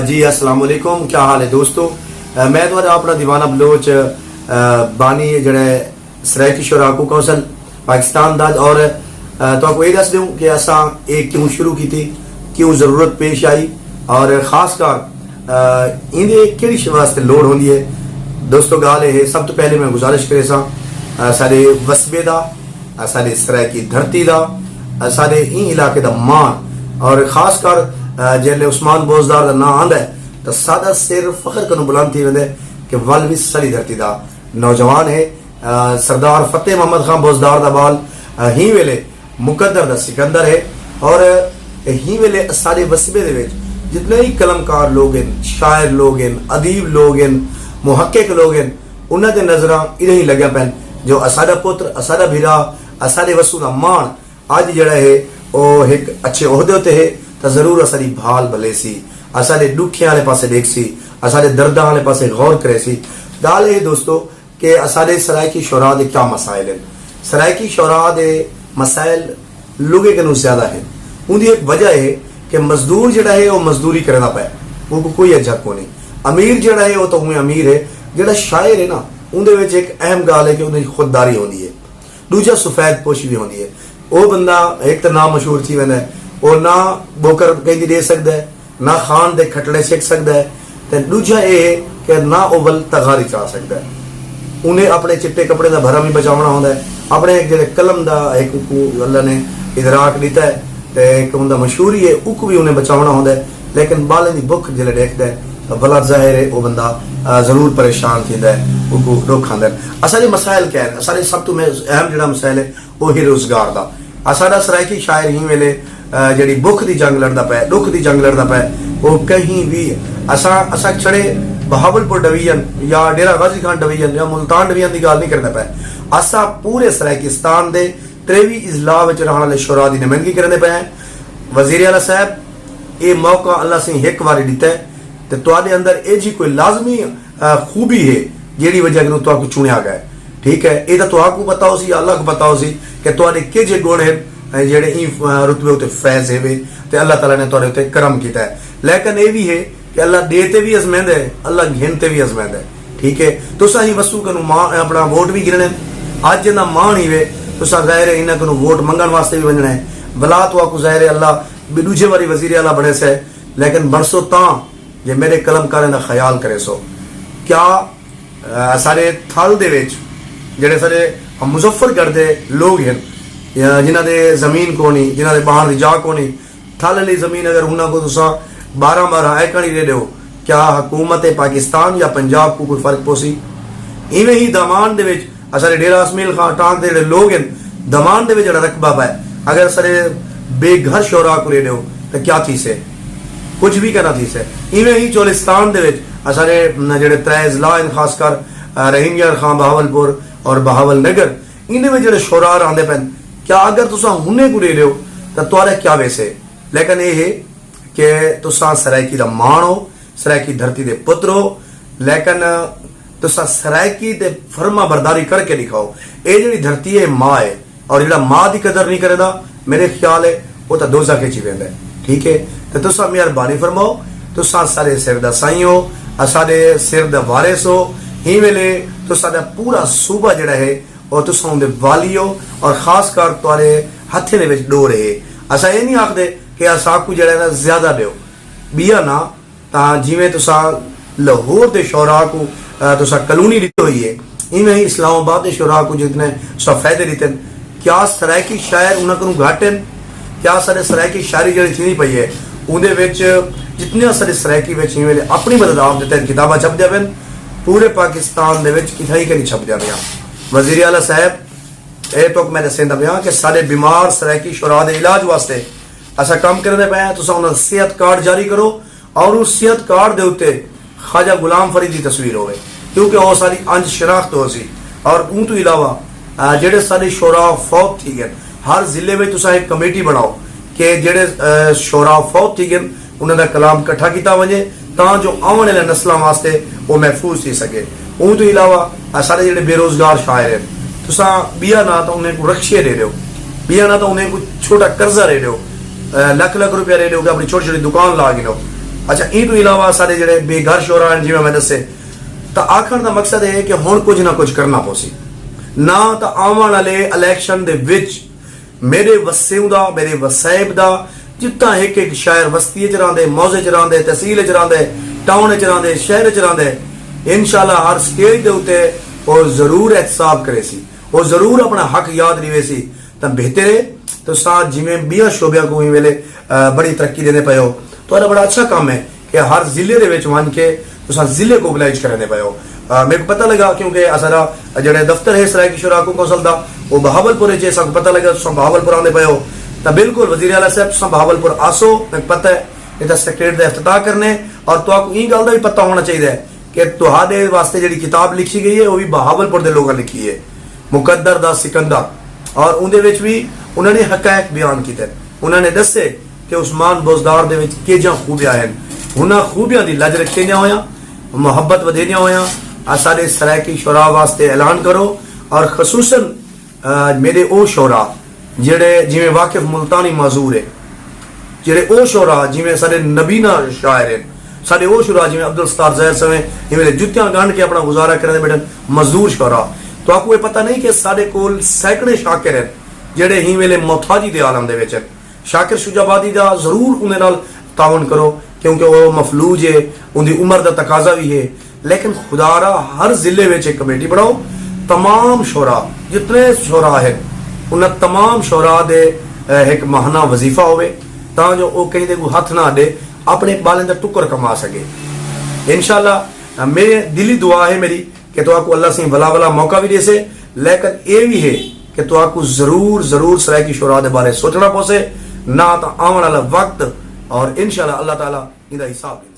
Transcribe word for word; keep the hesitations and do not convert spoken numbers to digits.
جی السلام علیکم، کیا حال ہے دوستو؟ میں تہاݙا اپݨا دیوانہ بلوچ، بانی جڑا ہے سرائیکی شعراء کوں کونسل پاکستان دا، اور تہاکوں اے ݙس ݙیوں کہ اساں اے کیوں شروع کیتی، کیوں ضرورت پیش آئی، اور خاص کر ایندے کیڑھی شے واسطے لوڑ ہوندی ہے۔ دوستو، ڳالھ اے ہے، سب توں پہلے میں گزارش کریساں سارے وسبے دا، اساݙے سرائیکی دھرتی دا، اساݙے ایں علاقے دا ماݨ، اور خاص کر جیلے عثمان بوزدار دا ناں آندا ہے، تاں ساݙا سر فخر کنوں بلند تھی ویندا ہے کہ ول وی ساݙی دھرتی دا نوجوان ہے۔ سردار فتح محمد خان بوزدار دا ٻال ہی ویلے مقدر دا سکندر ہے، اور ہی ویلے اساݙے وسبے دے وچ جتنے ہی قلمکار لوگ ہیں، شاعر لوگ ہیں، ادیب لوگ ہیں، محقق لوگ ہیں، انہاں دے نظراں ادھے ہی لگا پن جو اساݙا پتر، اساݙا بھرا، اساݙے وسوں دا ماݨ اڄ جڑا ہے او ہک اچھے عہدے اتے ہے، تاں ضرور اساݙی بھال بھلیسی، اساݙے ݙکھیاں آلے پاسے ݙیکھسی، اساݙے درداں آلے پاسے غور کریسی۔ ڳالھ اے ہے دوستو کہ اساݙے سرائیکی شعراء دے کیا مسائل ہن۔ سرائیکی شعراء دے مسائل لوگے کنوں زیادہ ہن۔ اوندی ہک وجہ اے ہے کہ مزدور جڑا ہے او مزدوری کریندا پئے، اوکوں کوئی اجھک کونی۔ امیر جڑا ہے او تاں اوویں امیر ہے، جڑا شاعر ہے نا، اوندے وچ ہک اہم ڳالھ ہے کہ اوندی خودداری ہوندی ہے۔ ݙوجھا سفید پوشی وی ہوندی ہے۔ او بندہ ہک تاں نہ مشہور تھی ویندا ہے، او نہ ٻوکر کہیں دی ݙے سڳدا ہے، نہ خان دے کھٹڑے چھک سڳدا ہے، تے ݙوجھا اے ہے کہ نہ او ول تغاری چا سڳدا ہے۔ انہیں اپݨے چٹے کپڑے دا بھرم وی بچاوݨا ہوندا ہے، اپݨے ہک جیڑھے قلم دا ہک اونکوں اللہ نے ادراک ݙتا ہے، تے ہک اوندا مشہوری ہے، اونکوں وی انہیں بچاوݨا ہوندا ہے۔ لیکن ٻالیں دی بکھ جیلے ݙیکھدا ہے تاں ولا ظاہر ہے او بندہ ضرور پریشان تھیندا ہے، اونکوں ݙکھ آندا ہے۔ اساݙے مسائل کیا ہن؟ اساݙے سب توں اہم جیڑھا مسائل ہے او ہے روزگار دا۔ اساݙا سرائیکی شاعر ہی ویلے جیڑھی بکھ دی جنگ لڑدا پئے، ݙکھ دی جنگ لڑدا پئے، او کہیں وی، اساں اساں چھڑے بہاول پور ڈویژن یا ڈیرہ غازی خان ڈویژن یا ملتان ڈویژن دی ڳالھ نہیں کردا پئے۔ اساں پورے سرائیکستان دے تریوی اضلاع وچ رہݨ آلے شعراء دی نمائندگی کریندے پئے ہیں۔ وزیر اعلی صاحب، اے موقع اللہ سئیں ہک واری ݙتا ہے تے تہاݙے اندر ایجھی کوئی لازمی خوبی ہے جیڑھی وجہ کنوں تہاکوں چنیا ڳئے۔ ٹھیک ہے، اے تاں تہاکوں پتہ ہوسی یا اللہ کوں پتہ ہوسی کہ تہاݙے کیجھے گݨ ہن جیڑھے ایں رتبے اتے فیض ہیوے تے اللہ تعالی نے تہاݙے اتے کرم کیتا ہے۔ لیکن اے وی ہے کہ اللہ ݙے تے وی ازمیندے، اللہ گھن تے وی ازمیندے۔ ٹھیک ہے، تساں ہی وسوں کنوں ماں اپݨا ووٹ وی گھنݨے، اڄ جیندا ماݨ ہیوے تساں ظاہر ہے انہاں کنوں ووٹ منگݨ واسطے وی ونڄݨے۔ ولا تہاکوں ظاہر ہے اللہ ٻے ݙوجھے واری وزیر اعلی بݨیسے، لیکن بݨسو تاں جے میݙے قلمکاریں دا خیال کریسو۔ کیا اساݙے تھل دے وچ جیڑھے ساݙے مظفر گڑھ دے لوگ ہن، جنہاں دے زمین کونی، جنہاں دے ٻہݨ دی جاہ کونی، تھل آلی زمین اگر انہاں کوں تساں ٻارہاں ٻارہاں ایکڑ ہی ݙے ݙیو، کیا حکومت پاکستان یا پنجاب کوں کوئی فرق پوسی؟ ایویں ہی دامان دے وچ اساݙے ڈیرہ اسماعیل خان ٹانک دے جیڑھے لوگ ہن، دامان دے وچ جیڑھا رقبہ پئے، اگر اساݙے بے گھر شعراء کوں ݙے ݙیو تاں کیا تھیسے؟ کجھ وی کائنا تھیسے۔ ایویں ہی چولستان دے وچ اساݙے جیڑھے ترے اضلاع ہن، خاص کر رحیم یار خان بہاول پور اور بہاول نگر، ایندے وچ جیڑھے شعراء رہندے پئن، کیا اگر تساں ہنیں کوں ݙے ݙیو تاں تہاݙا کیا ویسے؟ لیکن اے ہے کہ تساں سرائیکی دا ماݨ ہو، سرائیکی دھرتی دے پتر ہو، لیکن تساں سرائیکی تے فرما برداری کر کے ݙکھاؤ۔ اے جیڑھی دھرتی ہے، ماء ہے، اور جیڑھا ماء دی قدر نہیں کریندا، میݙے خیال ہے او تاں دوزخ اچ ہی ویندا ہے۔ ٹھیک ہے، تے تساں مہربانی فرماؤ، تساں اساݙے سر دا سائیں ہو، اساݙے سر دا وارث ہو، ہی ویلے تساݙا پورا صوبہ جیڑھا ہے او تساں اوندے والی ہو، اور خاص کر تہاݙے ہتھیں دے وچ ݙور ہے۔ اساں اے نہیں آکھدے کہ اساکوں جیڑھا ہے نا زیادہ ݙیو، ٻیا نہ تاں جیویں تساں لاہور دے شعراء کوں تساں کالونی ݙتی ہوئی ہے، ایویں ہی اسلام آباد دے شعراء کوں جتنے تساں فائدے ݙتے ہن، کیا سرائیکی شاعر انہاں کنوں گھٹ ہن؟ کیا اساݙے سرائیکی شاعری جیڑھی تھیندی پئی ہے اوندے وچ جتنے اساݙے سرائیکی وچ ایویں دے اپݨی مدد آپ ݙتے ہن، کتاباں چھپدیاں پئن، پورے پاکستان دے وچ کتھائیں کائنی چھپدیاں پیاں۔ وزیر اعلی صاحب، اے تہاکوں میں ݙسیندا پیاں کہ ساݙے بیمار سرائیکی شعراء دے علاج واسطے اساں کم کریندے پئے ہیں، تساں انہاں دا صحت کارڈ جاری کرو، اور اس صحت کارڈ دے اتے خواجہ غلام فرید دی تصویر ہووے، کیونکہ او ساݙی انج شناخت ہوسی۔ اور اوں توں علاوہ جیڑھے ساݙے شعراء فوت تھی ڳئن، ہر ضلع وچ تساں ہک کمیٹی بݨاؤ کہ جیڑھے شعراء فوت تھی ڳئن انہاں دا کلام کٹھا کیتا ونڄے، تاں جو آوݨ آلیاں نسلاں واسطے او محفوظ تھی سڳے۔ اوں توں علاوہ اساݙے جیڑھے بے روزگار شاعر ہن، تساں ٻیا نہ تاں انہیں کوں رکشے ݙے ݙیو، ٻیا نہ تاں انہیں کوں چھوٹا قرضہ ݙے ݙیو، لکھ لکھ روپیہ ݙے ݙیو کہ اپݨی چھوٹی چھوٹی دکان لا گھنو۔ اچھا، ایں توں علاوہ ساݙے جیڑھے بے گھر شعراء ہن، جیویں میں ݙسے، تاں آکھݨ دا مقصد اے ہے کہ ہݨ کجھ نہ کجھ کرݨا پوسی، نہ تاں آوݨ آلے الیکشن دے وچ میݙے وسیوں دا، میݙے وسائب دا، جتھاں ہک ہک شاعر وستی اچ رہندے، موضع اچ رہندے، تحصیل اچ رہندے، ٹاؤن اچ رہندے، شہر اچ رہندے، انشاءاللہ ہر سٹیج دے اتے او ضرور احتساب کریسی، او ضرور اپݨا حق یاد ݙیویسی۔ تاں بہتر ہے۔ تساں جیویں ٻیاں شعبیاں کوں ایں ویلے، آ، بڑی ترقی ݙیندے پئے ہو، تہاݙا بڑا اچھا کم ہے کہ ہر ضلع دے وچ ونڄ کے تساں ضلع کوں اوگنائز کریندے پئے ہو۔ آ، میکوں پتہ لڳا کیونکہ اساݙا جیڑھا دفتر ہے سرائیکی شعراء کونسل دا، او بہاول پور وچ ہے۔ ساکوں پتہ لڳا تساں بہاول پور آندے پئے ہو، تاں بالکل وزیر اعلیٰ صاحب، تساں بہاول پور آسو، میکوں پتہ ہے اتھاں سیکریٹریٹ دا افتتاح کرݨے۔ اور تہاکوں ایں ڳالھ دا وی پتہ ہووݨا چاہیدا ہے کہ تہاݙے واسطے جیڑھی کتاب لکھی ڳئی ہے، او وی بہاول پور دے لوکاں لکھی ہے، مقدر دا سکندر۔ اور اوندے وچ وی انہاں نے حقائق بیان کیتے، انہاں نے ݙسے کہ عثمان بزدار دے وچ کیجھاں خوبیاں ہن۔ انہاں خوبیاں دی لڄ رکھیندیاں ہویاں، محبت ودھیندیاں ہویاں، اساݙے سرائیکی شعراء واسطے اعلان کرو۔ اور خصوصاً آ، میݙے او شعراء جیڑھے جیویں واقف ملتانی معذور ہے، جیڑھے او شعراء جیویں ساݙے نبینا شاعر ہن، ساݙے او شعراء جیویں عبدالستار ظاہر سویں، ایں ویلے جتیاں ڳنڈھ کے اپݨا گزارا کریندے ٻیٹھن، مزدور شعراء۔ تہاکوں اے پتہ نہیں کہ ساݙے کول سینکڑے شاکر ہن جیڑھے ایں ویلے محتاجی دے عالم دے وچ ہن۔ شاکر شجاع آبادی دا ضرور اوندے نال تعاون کرو، کیونکہ او مفلوج ہے، اوندی عمر دا تقاضا وی ہے۔ لیکن خدا را ہر ضلع وچ ہک کمیٹی بݨاؤ، تمام شعراء، جتنے شعراء ہن، انہاں تمام شعراء دے، اے، ہک ماہانہ وظیفہ ہووے، تاں جو او کہیں دے کوں ہتھ نہ اݙے، اپݨے ٻالیں دا ٹکر کما سڳے۔ انشاءاللہ، اے، میݙے دلی دعا ہے میݙی کہ تہاکوں اللہ سئیں ولا ولا موقع وی ݙیسے، لیکن اے وی ہے کہ تہاکوں ضرور، ضرور سرائیکی شعراء دے بارے سوچݨا پوسے، نہ تاں آوݨ والا وقت اور انشاءاللہ اللہ تعالیٰ ایندا حساب ݙیندے۔